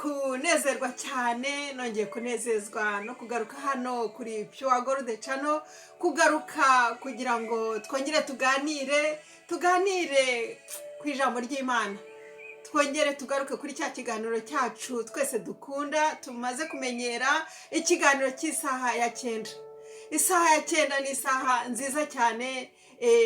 Kunezerwa cyane, nongeye kunezezwa no kugaruka hano kuri Pure Gold Channel, kugaruka kugira ngo twongere tuganire ku ijambo ry'Imana, twongere tugaruke kuri cya kiganiro cyacu twese dukunda, tumaze kumenyera, ikiganiro cy'isaha ya 9. Isaha ya 9 ni isaha nziza cyane,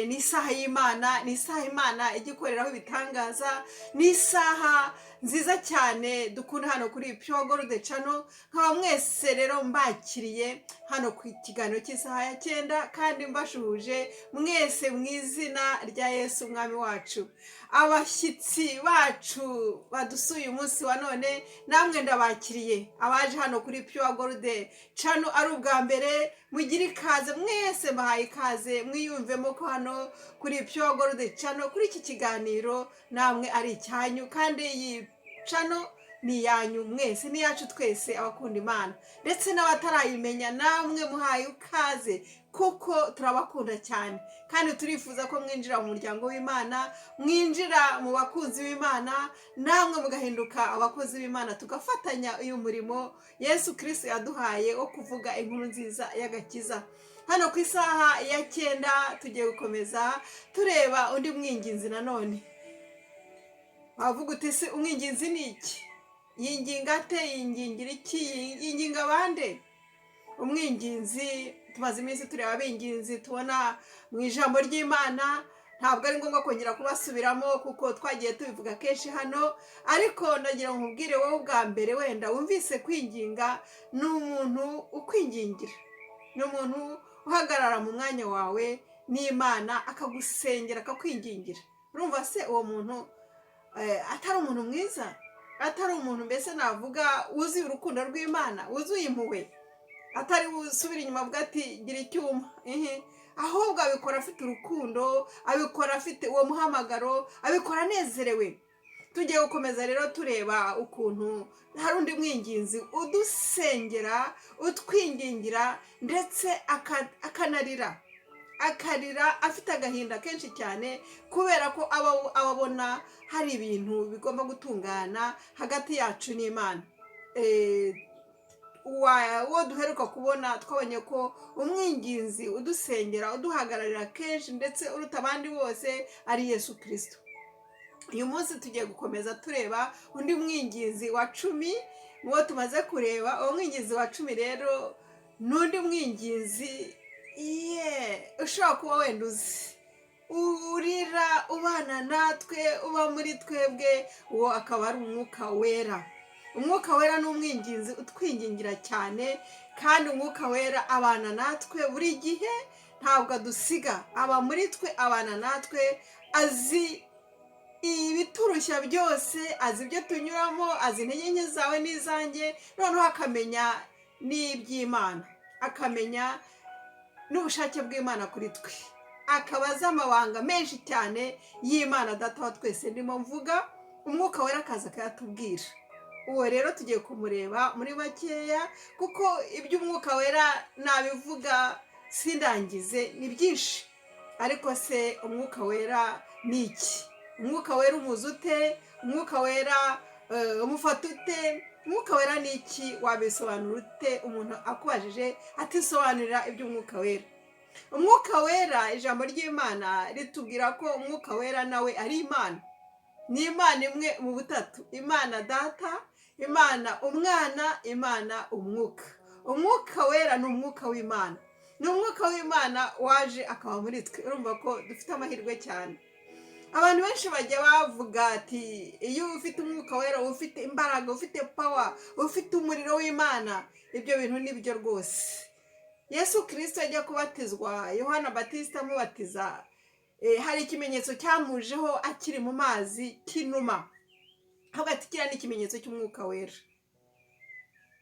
ni isaha y'Imana, ni isaha Imana ijya ikoreraho ibitangaza, ni isaha nziza cyane dukunda hano kuri Pure Gold Channel. Nkaba mwese rero mbakiriye hano ku kiganiro cy'isaha ya 9, kandi mbashuhuje mwese mu izina rya Yesu Umwami wacu. Abashyitsi bacu badusuye umunsi wa none, namwe ndabakiriye. Abaje hano kuri Pure Gold Channel ari ubwa mbere, mugire ikaze mwese, mbahaye ikaze. Mwiyumvemo ko hano kuri Pure Gold Channel, kuri iki kiganiro, namwe ari icyanyu, kandi iyi channel ni iyanyu mwese, ni iyacu twese abakunda Imana, ndetse n'abatarayimenya namwe muhaye ikaze, kuko turabakunda cyane kandi turifuza ko mwinjira mu muryango w'Imana, mwinjira mu bakunzi b'Imana, namwe mugahinduka abakozi b'Imana, tugafatanya uyu murimo Yesu Kirisito yaduhaye wo kuvuga inkuru nziza y'agakiza. Hano ku isaha ya 9 tugiye gukomeza tureba undi mwinginzi nanone. Wavuga uti: "Se umwinginzi ni iki? Yinginga ate? Yingingira iki? Yinginga abande?" Umwinginzi, tumaze iminsi tureba abinginzi tubona mu ijambo ry'Imana. Ntabwo ari ngombwa kongera kubasubiramo kuko twagiye tubivuga kenshi hano, ariko ndagira ngo nkubwire wowe ubwa mbere wenda wumvise kwinginga: ni umuntu ukwingingira, ni umuntu uhagarara mu mwanya wawe n'Imana, akagusengera, akakwingingira. Urumva se uwo muntu atari umuntu mwiza, atari umuntu mbese navuga wuzuye urukundo rw'Imana, wuzuye impuhwe, atari busubire inyuma avuga ati: "Gira icyuma"? Ihi. Ahubwo abikora afite urukundo, abikora afite uwo muhamagaro, abikora anezerewe. Tugiye gukomeza rero tureba ukuntu hari undi mwinginzi udusengera, utwingingira, ndetse akanarira, akarira afite agahinda kenshi cyane, kubera ko aba abona hari ibintu bigomba gutungana hagati yacu n'Imana. Uwo duheruka kubona, twabonye ko umwinginzi udusengera, uduhagararira kenshi, ndetse uruta abandi bose, ari Yesu Kirisito. Uyu munsi tugiye gukomeza tureba undi mwinginzi wa 10 muwo tumaze kureba. Uwo mwinginzi wa 10 rero ni undi mwinginzi ye ushobora kuba wenda uzi, urira, ubana natwe, uba muri twebwe. Uwo akaba ari Umwuka Wera. Umwuka Wera ni umwinginzi utwingingira cyane, kandi Umwuka Wera abana natwe buri gihe, ntabwo adusiga, aba muri twe, abana natwe, azi ibiturushya byose, azi ibyo tunyuramo, azi intege nke zawe n'izanjye, noneho akamenya n'iby'Imana, akamenya n'ubushake bw'Imana kuri twe, akaba azi amabanga menshi cyane y'Imana Data wa twese ndimo mvuga. Umwuka Wera akaza akayatubwira. Uwo rero tugiye kumureba muri makeya, kuko iby'Umwuka Wera nabivuga sindangize, ni byinshi. Ariko se Umwuka Wera ni iki? Umwuka Wera umuzi ute? Umwuka Wera umufata ute? Umwuka Wera ni iki? Wabisobanura ute umuntu akubajije atisobanurira iby'Umwuka Wera? Umwuka Wera, ijambo ry'Imana ritubwira ko Umwuka Wera nawe ari Imana, ni Imana imwe mu butatu: Imana Data, Imana Umwana, Imana Umwuka. Umwuka Wera ni umwuka w'Imana, ni umwuka w'Imana waje akaba muri twe. Urumva ko dufite amahirwe cyane. Abantu benshi bajya bavuga ati: "Iyo ufite Umwuka Wera uba ufite imbaraga, ufite power, ufite umuriro w'Imana." Ibyo bintu ni byo rwose. Yesu Kirisito ajya kubatizwa, Yohana Batisita amubatiza, hari ikimenyetso cyamujeho akiri mu mazi cy'inuma. Ahubwo ati: "Kiriya ni ikimenyetso cy'Umwuka Wera."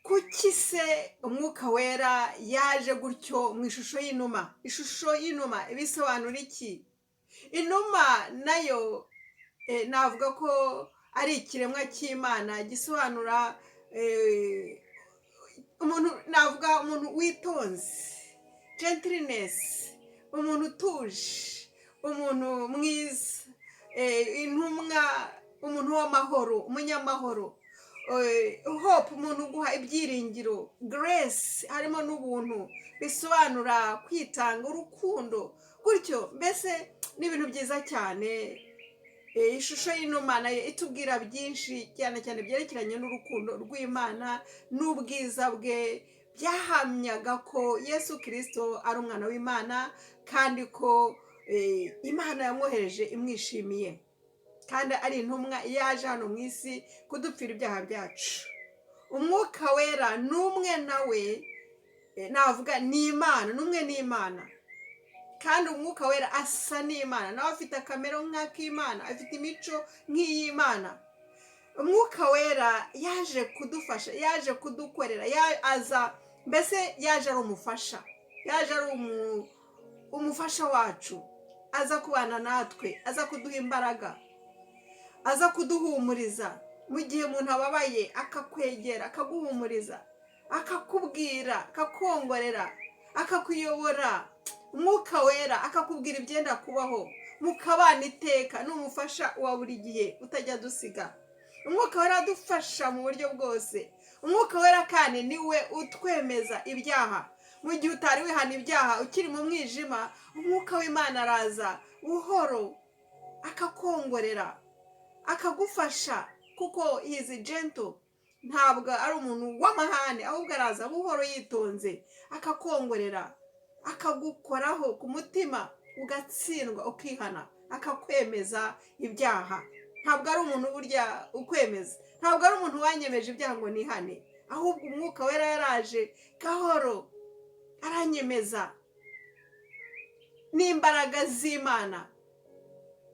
Kuki se Umwuka Wera yaje gutyo mu ishusho y'inuma? Ishusho y'inuma ibisobanura iki? Inuma nayo navuga ko ari ikiremwa cy'Imana gisobanura umuntu, navuga umuntu witonze, gentleness, umuntu utuje, umuntu mwiza, intumwa, umuntu w'amahoro, umunyamahoro. Hope, umuntu uguha ibyiringiro. Grace, harimo n'ubuntu, bisobanura kwitanga, urukundo gutyo. Mbese ni ibintu byiza cyane. Ishusho y'inuma nayo itubwira byinshi, cyane cyane byerekeranye n'urukundo rw'Imana n'ubwiza bwe. Byahamyaga ko Yesu Kirisito ari umwana w'Imana, kandi ko Imana yamwohereje imwishimiye, kandi ari intumwa yaje hano mu isi kudupfira ibyaha byacu. Umwuka Wera ni umwe nawe, navuga ni Imana, ni umwe n'Imana. Kandi Umwuka Wera asa n'Imana, nawe afite akamero nk'ak'Imana, afite imico nk'iy'Imana. Umwuka Wera yaje kudufasha, yaje kudukorera, aza mbese yaje ari umufasha, yaje ari umufasha wacu, aza kubana natwe, aza kuduha imbaraga, aza kuduhumuriza. Mu gihe umuntu ababaye, akakwegera, akaguhumuriza, akakubwira, akakongorera, akakuyobora. Umwuka Wera akakubwira ibyenda kubaho, mukabana iteka. Ni umufasha wa buri gihe utajya dusiga. Umwuka Wera adufasha mu buryo bwose. Umwuka Wera kandi niwe utwemeza ibyaha. Mu gihe utari wihana ibyaha, ukiri mu mwijima, Umwuka w'Imana araza buhoro akakongorera, akagufasha, kuko he's gentle, ntabwo ari umuntu w'amahane, ahubwo araza buhoro yitonze, akakongorera, akagukoraho ku mutima, ugatsindwa, ukihana, akakwemeza ibyaha. Ntabwo ari umuntu burya ukwemeza, ntabwo ari umuntu wanyemeje ibyaha ngo nihane, ahubwo Umwuka Wera yaraje gahoro aranyemeza n'imbaraga z'Imana,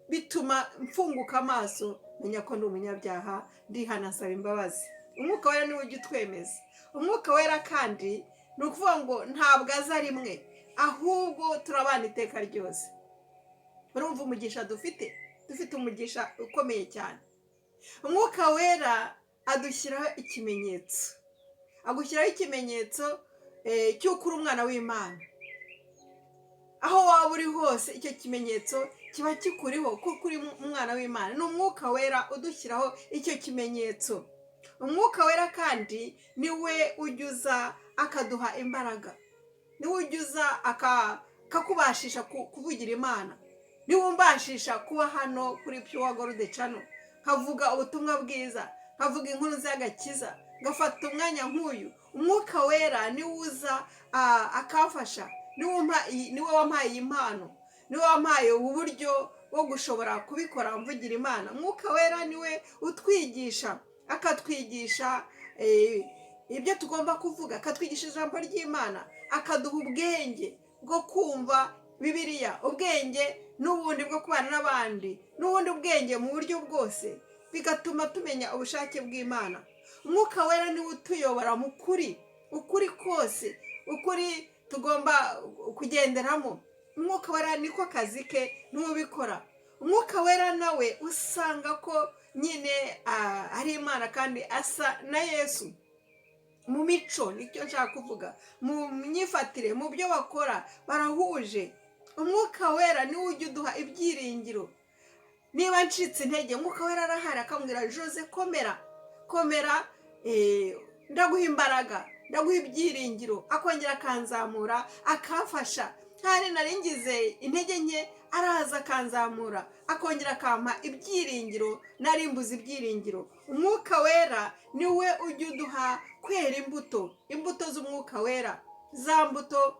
bituma mfunguka amaso, menya ko ndi umunyabyaha, ndihana, nsaba imbabazi. Umwuka Wera niwe ujya utwemeza. Umwuka Wera kandi ni ukuvuga ngo ntabwo aza rimwe, ahubwo turabana iteka ryose. Urumva umugisha dufite? Dufite umugisha ukomeye cyane. Umwuka Wera adushyiraho ikimenyetso, agushyiraho ikimenyetso cy'uko uri umwana w'Imana. Aho waba uri hose, icyo kimenyetso kiba kikuriho kuko uri umwana w'Imana. Ni Umwuka Wera udushyiraho icyo kimenyetso. Umwuka Wera kandi niwe ujya uza akaduha imbaraga, niwe ujya uza akakubashisha kuvugira Imana, niwe umbashisha kuba hano kuri Pure Gold Channel, nkavuga ubutumwa bwiza, nkavuga inkuru z'agakiza, ngafata umwanya nk'uyu. Umwuka Wera niwe uza akamfasha, niwe wampaye iyi mpano, niwe wampaye ubu buryo bwo gushobora kubikora mvugira Imana. Umwuka Wera niwe utwigisha, akatwigisha ibyo tugomba kuvuga, akatwigisha ijambo ry'Imana, akaduha ubwenge bwo kumva Bibiliya, ubwenge n'ubundi bwo kubana n'abandi, n'ubundi bwenge mu buryo bwose, bigatuma tumenya ubushake bw'Imana. Umwuka Wera niwe utuyobora mu kuri, ukuri kose, ukuri tugomba kugenderamo. Umwuka Wera niko kazi ke, niwe ubikora. Umwuka Wera nawe usanga ko nyine ari Imana, kandi asa na Yesu mu mico, nicyo nshaka kuvuga, mu myifatire, mu byo bakora barahuje. Umwuka Wera niwe ujya uduha ibyiringiro. Niba ncitse intege, Umwuka Wera arahari, akambwira: "Jose, komera, komera, ndaguha imbaraga, ndaguha ibyiringiro." Akongera akanzamura, akamfasha. Kandi nari ngize intege nke, araza akanzamura, akongera akampa ibyiringiro nari mbuze ibyiringiro. Umwuka Wera niwe ujya uduha kwera imbuto, imbuto z'Umwuka Wera, za mbuto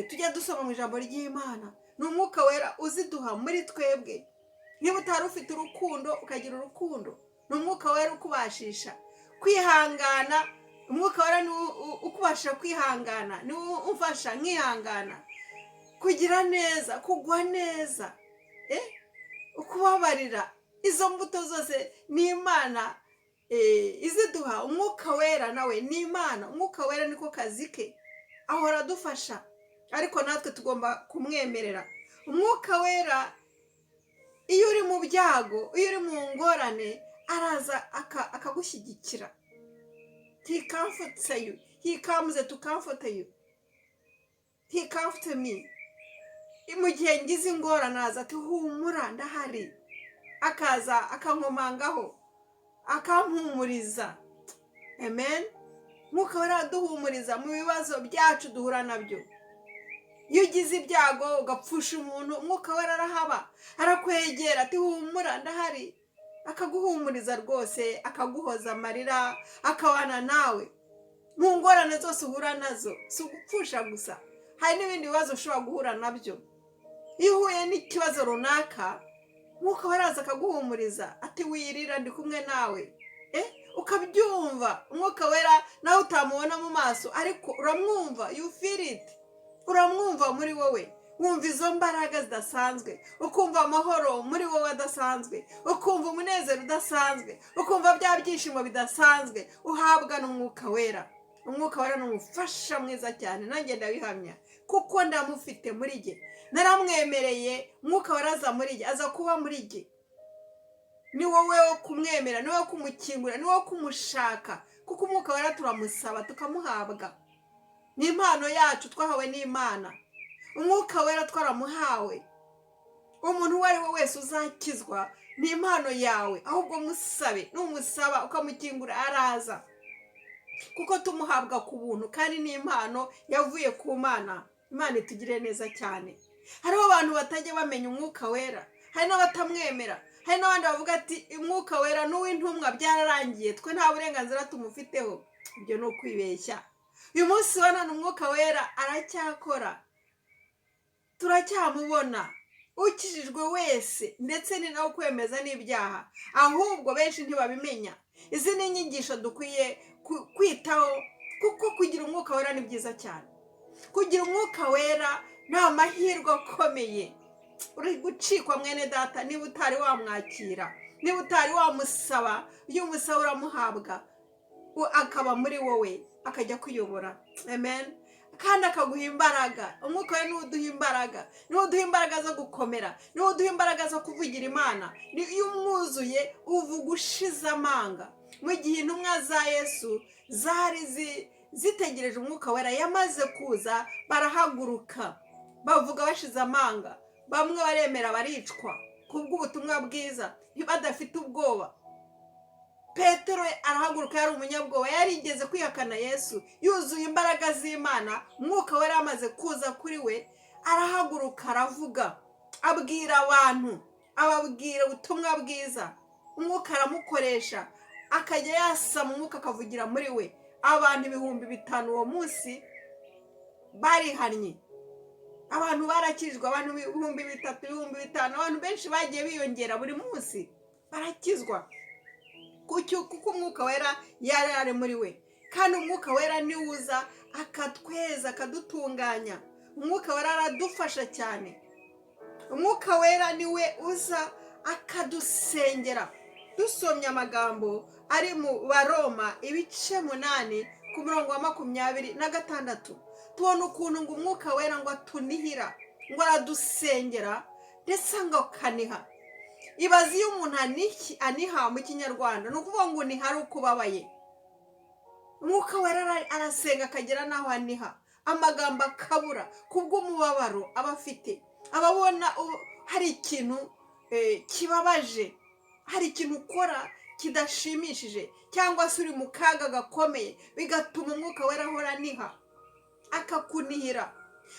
tujya dusoma mu ijambo ry'Imana. Ni Umwuka Wera uziduha muri twebwe. Niba utari ufite urukundo, ukagira urukundo, ni Umwuka Wera ukubashisha kwihangana. Umwuka Wera ni ukubasha kwihangana, ni umfasha nkihangana, kugira neza, kugwa neza, ukubabarira. Izo mbuto zose ni Imana iziduha. Umwuka Wera nawe ni Imana. Umwuka Wera niko kazi ke, ahora adufasha, ariko natwe tugomba kumwemerera. Umwuka Wera, iyo uri mu byago, iyo uri mu ngorane, araza akagushyigikira. He comforts you, he comes to comfort you, he comforts me. Mu gihe ngize ingorane, araza ati: "Humura, ndahari." Akaza akankomangaho, akampumuriza. Amen. Mwuka Wera araduhumuriza mu bibazo byacu duhura nabyo. Iyo ugize ibyago ugapfusha umuntu, Umwuka Wera arahaba, arakwegera ati: "Humura, ndahari." Akaguhumuriza rwose, akaguhoza amarira, akabana nawe mu ngorane zose uhura nazo. Si ugupfusha gusa, hari n'ibindi bibazo ushobora guhura nabyo. Iyo uhuye n'ikibazo runaka, Mwuka Wera araza akaguhumuriza ati: "Wirira, ndi kumwe nawe." Ukabyumva. Umwuka Wera nawe utamubona mu maso, ariko uramwumva, you feel it, uramwumva muri wowe. Wumva izo mbaraga zidasanzwe, ukumva amahoro muri wowe adasanzwe, ukumva umunezero udasanzwe, ukumva bya byishimo bidasanzwe uhabwa n'Umwuka Wera. Umwuka Wera ni umufasha mwiza cyane, nanjye ndabihamya kuko ndamufite muri jye. Naramwemereye, Umwuka Wera aza muri jye, aza kuba muri jye. Ni wowe wo kumwemera, ni wowe kumukingura, ni wowe kumushaka, kuko Umwuka Wera turamusaba tukamuhabwa. Ni impano yacu twahawe n'Imana. Umwuka Wera twaramuhawe. Umuntu uwo ari we wese uzakizwa, ni impano yawe. Ahubwo musabe, numusaba ukamukingura araza, kuko tumuhabwa ku buntu kandi ni impano yavuye ku Mana. Imana itugirire neza cyane. Hariho abantu batajya bamenya Umwuka Wera, hari n'abatamwemera, hari n'abandi bavuga ati: "Umwuka Wera n'uw'intumwa, byararangiye, twe nta burenganzira tumufiteho." Ibyo ni ukwibeshya. Uyu munsi wa none Umwuka Wera aracyakora, turacyamubona. Ukijijwe wese, ndetse ni nawe kwemeza n'ibyaha, ahubwo benshi ntibabimenya. Izi ni inyigisho dukwiye kwitaho, kuko kugira Umwuka Wera ni byiza cyane. Kugira Umwuka Wera ni amahirwe akomeye. Uri gucikwa, mwene data, niba utari wamwakira, niba utari wamusaba. Iyo umusaba uramuhabwa, akaba muri wowe, akajya kuyobora. Amen. Kandi akaguha imbaraga. Umwuka We niwe uduha imbaraga, niwe uduha imbaraga zo gukomera, niwe uduha imbaraga zo kuvugira Imana. Iyo umwuzuye uvuga ushize amanga. Mu gihe intumwa za Yesu zari zitegereje Umwuka Wera, yamaze kuza barahaguruka, bavuga bashize amanga. Bamwe baremera baricwa kubw'ubutumwa bwiza badafite ubwoba. Petero arahaguruka, yari umunyabwoba, yarigeze kwihakana Yesu. Yuzuye imbaraga z'Imana, Umwuka Wera yamaze kuza kuri we, arahaguruka, aravuga, abwira abantu, ababwira ubutumwa bwiza. Umwuka aramukoresha, akajya yasama, Umwuka akavugira muri we. Abantu 5000 uwo munsi barihannye, abantu barakijwe, abantu 3000, 5000, abantu benshi bagiye biyongera buri munsi, barakizwa. Kuko Umwuka Wera yari ari muri we. Kandi Umwuka Wera niwe uza akatweza, akadutunganya. Umwuka Wera aradufasha cyane. Umwuka Wera niwe uza akadusengera. Dusomye amagambo ari mu Baroma ibice 8 ku murongo wa 26, tubona ukuntu ngo Umwuka Wera ngo atunihira, ngo aradusengera, ndetse ngo akaniha. Ibaze iyo umuntu aniha mu Kinyarwanda, ni ukuvuga ngo uniha ari uko ubabaye. Umwuka Wera arasenga akagera n'aho aniha, amagambo akabura kubw'umubabaro aba afite, aba abona hari ikintu kibabaje, hari ikintu ukora kidashimishije, cyangwa se uri mu kaga gakomeye, bigatuma Umwuka Wera ahora aniha, akakunihira.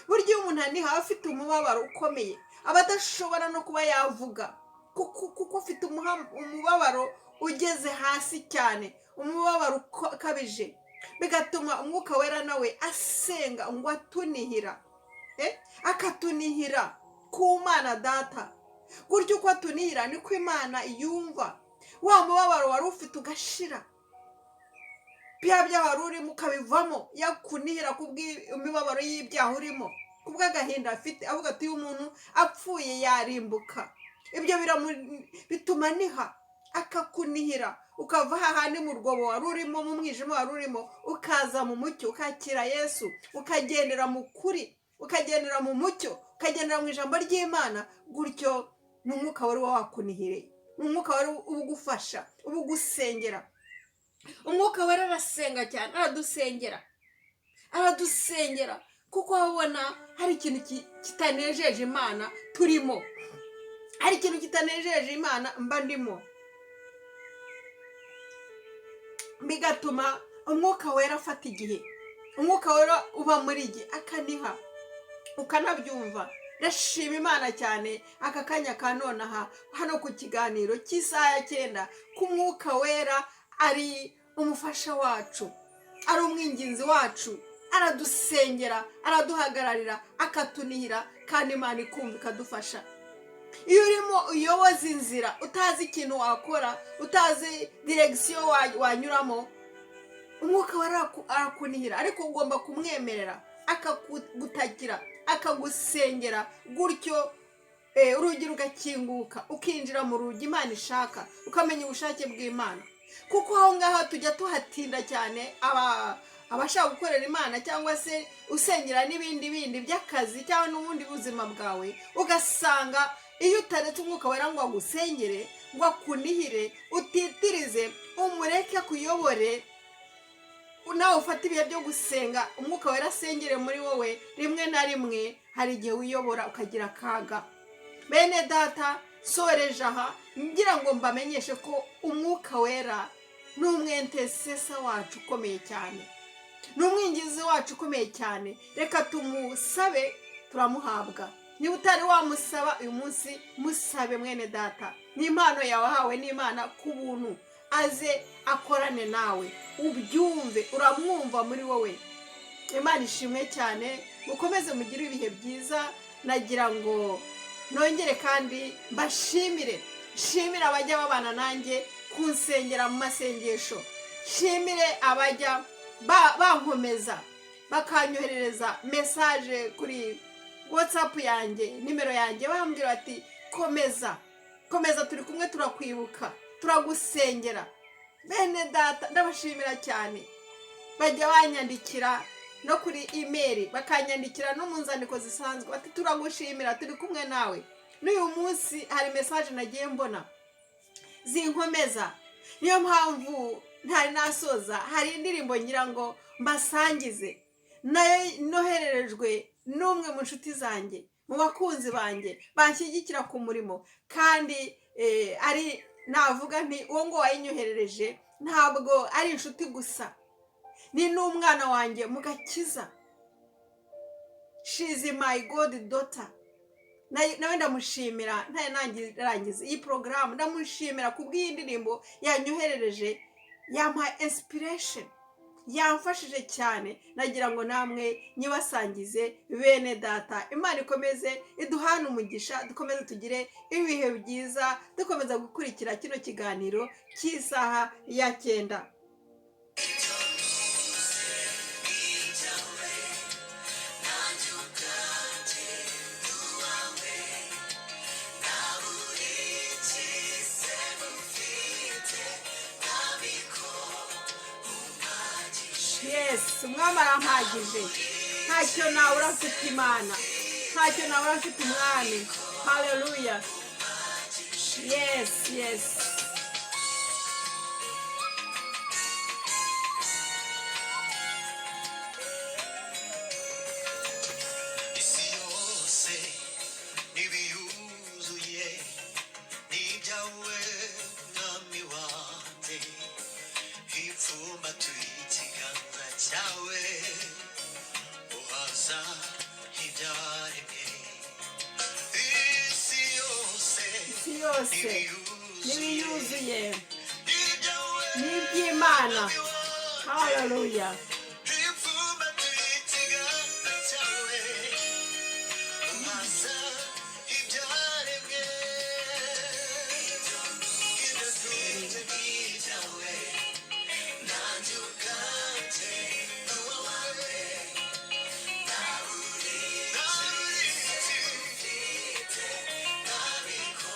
Burya iyo umuntu aniha aba afite umubabaro ukomeye, aba adashobora no kuba yavuga, kuko ufite umubabaro ugeze hasi cyane, umubabaro ukabije, bigatuma Umwuka Wera nawe asenga ngo atunihira, akatunihira ku Mana Data. Gutyo uko atunihira niko Imana yumva, wa mubabaro wari ufite ugashira, bya byaha wari urimo ukabivamo. Yakunihira kubw'imibabaro y'ibyaha urimo, kubw'agahinda afite, avuga ati: "Uyu muntu apfuye yarimbuka." Ibyo bituma aniha, akakunihira, ukava hahandi mu rwobo wari urimo, mu mwijima wari urimo, ukaza mu mucyo, ukakira Yesu, ukagendera mu kuri, ukagendera mu mucyo, ukagendera mu ijambo ry'Imana. Gutyo ni Umwuka wari wakunihiriye, ni Umwuka wari ugufasha, ugusengera. Umwuka Wera arasenga cyane, aradusengera, aradusengera, kuko abona hari ikintu kitanejeje Imana turimo, hari ikintu kitanejeje Imana mba ndimo, bigatuma Umwuka Wera afata igihe, Umwuka Wera uba muri jye akaniha, ukanabyumva. Ndashima Imana cyane aka kanya ka nonaha hano ku kiganiro cy'isaha ya 9, ko Umwuka Wera ari umufasha wacu, ari umwinginzi wacu, aradusengera, araduhagararira, akatunihira, kandi Imana ikumva, ikadufasha. Iyo urimo uyoboza inzira, utazi ikintu wakora, utazi direction wanyuramo, Umwuka Wera arakunihira, ariko ugomba kumwemerera akagutakira, akagusengera gutyo, urugi rugakinguka, ukinjira mu rugi Imana ishaka, ukamenya ubushake bw'Imana. Kuko aho ngaho tujya tuhatinda cyane, abashaka gukorera Imana cyangwa se usengera n'ibindi bindi by'akazi cyangwa n'ubundi buzima bwawe, ugasanga iyo utaretse Umwuka Wera ngo agusengere, ngo akunihire, utitirize, umureke akuyobore, nawe ufate ibihe byo gusenga, Umwuka Wera asengere muri wowe, rimwe na rimwe hari igihe wiyobora ukagira akaga. Bene data, soreje aha ngira ngo mbamenyeshe ko Umwuka Wera ni umwentesesa wacu ukomeye cyane, ni umwingizi wacu ukomeye cyane. Reka tumusabe, turamuhabwa. Niba utari wamusaba uyu munsi, musabe, mwene data. Ni impano yawe n'Imana ku buntu, aze akorane nawe, ubyumve, uramwumva muri wowe. Imana ishimwe cyane, mukomeze mugire ibihe byiza. Nagira ngo nongere kandi mbashimire, nshimire abajya babana nanjye kunsengera mu masengesho, nshimire abajya bankomeza, bakanyoherereza message kuri WhatsApp yanjye, nimero yanjye, bambwira bati: "Komeza, komeza, turi kumwe, turakwibuka, turagusengera." Bene data, ndabashimira cyane. Bajya banyandikira no kuri email, bakanyandikira no mu nzandiko zisanzwe, bati: "Turagushimira, turi kumwe nawe." N'uyu munsi hari message nagiye mbona zinkomeza. Niyo mpamvu ntari nasoza, hari indirimbo ngira ngo mbasangize, nayo nohererejwe n'umwe mu nshuti zanjye, mu bakunzi banjye banshyigikira ku murimo, kandi ari navuga nti uwo ngo wayinyoherereje ntabwo ari inshuti gusa, ni n'umwana wanjye mu gakiza. She's my god daughter. Nawe ndamushimira. Ntari narangiza iyi porogaramu, ndamushimira ku bw'iyi ndirimbo yanyoherereje, yampaye inspiration, yamfashije cyane. Nagira ngo namwe nyibasangize, bene data. Imana ikomeze iduhane umugisha, dukomeze tugire ibihe byiza, dukomeza gukurikira kino kiganiro cy'isaha ya 9. Ibyawe, nanjye ubwanjye n'uwawe, nta buri cyise mufite ntabiko umpagije. Yes, Umwami arampagije, ntacyo nabura mfite Imana, ntacyo nabura mfite Umwami. Haleluya! Yes. Isi yose n'ibiyuzuye ni ibyawe, Mwami wanjye, ipfumbatuye ikiganza cyawe, uhaza ibyaremwe. Isi yose Isi yose n'ibiyuzuye n'ibiyuzuye ni ibyawe, ni iby'Imana. Mwami wanjye, Haleluya! ipfumbatuye ikiganza cyawe, uhaza ibyaremwe. Ibyo mfite ni ibyawe, nanjye ubwanjye ni uwawe, nta buri mfite ntabiko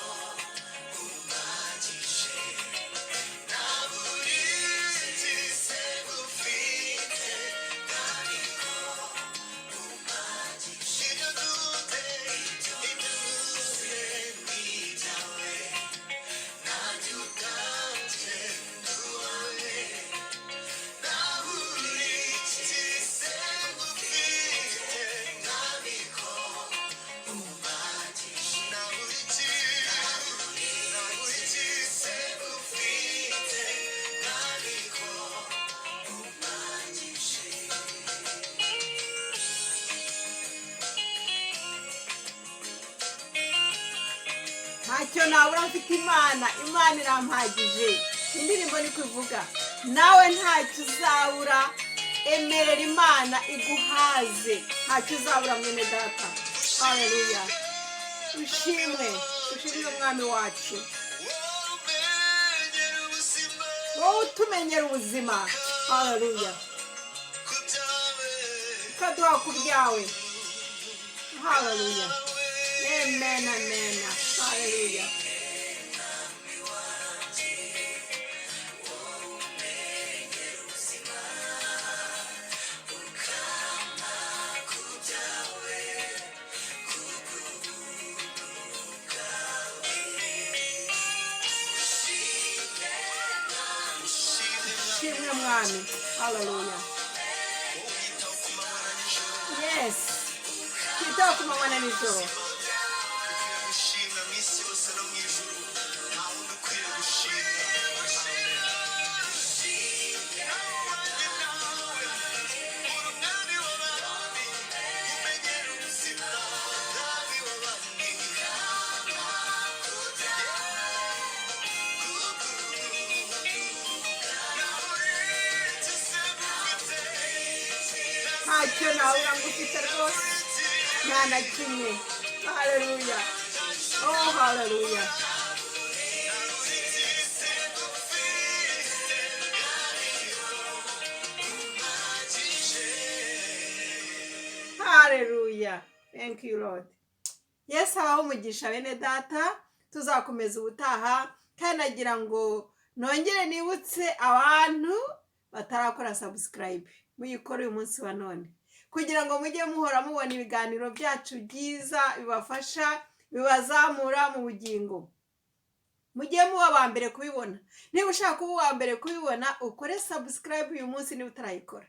umpagije, nta buri mfite. Ntacyo nabura mfite Imana, Imana irampagije. Indirimbo ni kuvuga nawe ntacyo uzabura. Emerera Imana iguhaze, ntacyo uzabura, mwene data. Haleluya! Ushimwe, ushimwe Umwami wacu. Wowe umenyera ubuzima. Wowe utumenyera ubuzima, haleluya. Ku byawe. Ukaduha ku byawe, haleluya, amen, amen, haleluya. Ushimwe Mwami, haleluya. Wowe unyitaho ku manywa na nijoro. Yes, twitaho ku manywa na nijoro. Ukwiye gushimwa mu isi yose no mu ijuru, nta wundi ukwiye gushimwa. Amen. Nawe uri umwami w'abami, umenyera ubuzima, mwami w'abami. Ntacyo nabura ngo ufite rwose, nta na kimwe. Haleluya, oh haleluya. Haleluya, thank you, Lord. Yesu abaho umugisha, bene data. Tuzakomeza ubutaha. Kandi nagira ngo nongere nibutse abantu batarakora subscribe, muyikore uyu munsi wa none kugira ngo mujye muhora mubona ibiganiro byacu byiza bibafasha, bibazamura mu bugingo. Mujye muba aba mbere kubibona. Niba ushaka kuba uwa mbere kubibona, ukore subscribe uyu munsi niba utarayikora.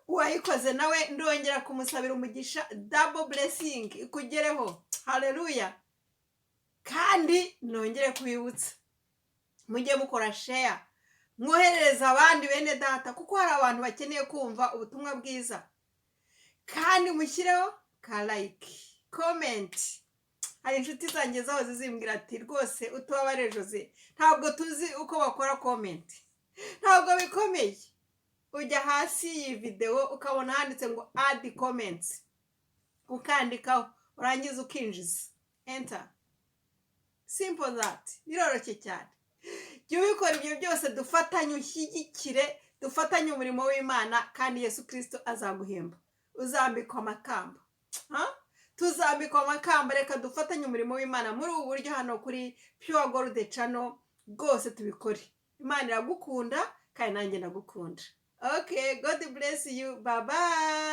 Uwayikoze nawe ndongera kumusabira umugisha, double blessing ikugereho. Haleluya! Kandi nongere kubibutsa, mujye mukora share, mwoherereza abandi bene data, kuko hari abantu bakeneye kumva ubutumwa bwiza. Kandi mushyireho ka like, comment. Hari inshuti zanjye zahoze zimbwira ati: "Rwose utubabare Jose, ntabwo tuzi uko bakora comment." Ntabwo bikomeye. Ujya hasi y'iyi videwo ukabona handitse ngo "add comments", ukandikaho, urangiza ukinjiza enter. Simple that, biroroshye cyane. Jya ubikora ibyo byose, dufatanye, ushyigikire, dufatanye umurimo w'Imana, kandi Yesu Kirisito azaguhemba, uzambikwa amakamba. Ha? Tuzambikwa amakamba. Reka dufatanye umurimo w'Imana muri ubu buryo hano kuri Pure Gold Channel. Rwose tubikore. Imana iragukunda kandi nanjye ndagukunda. Okay, God bless you, bye bye.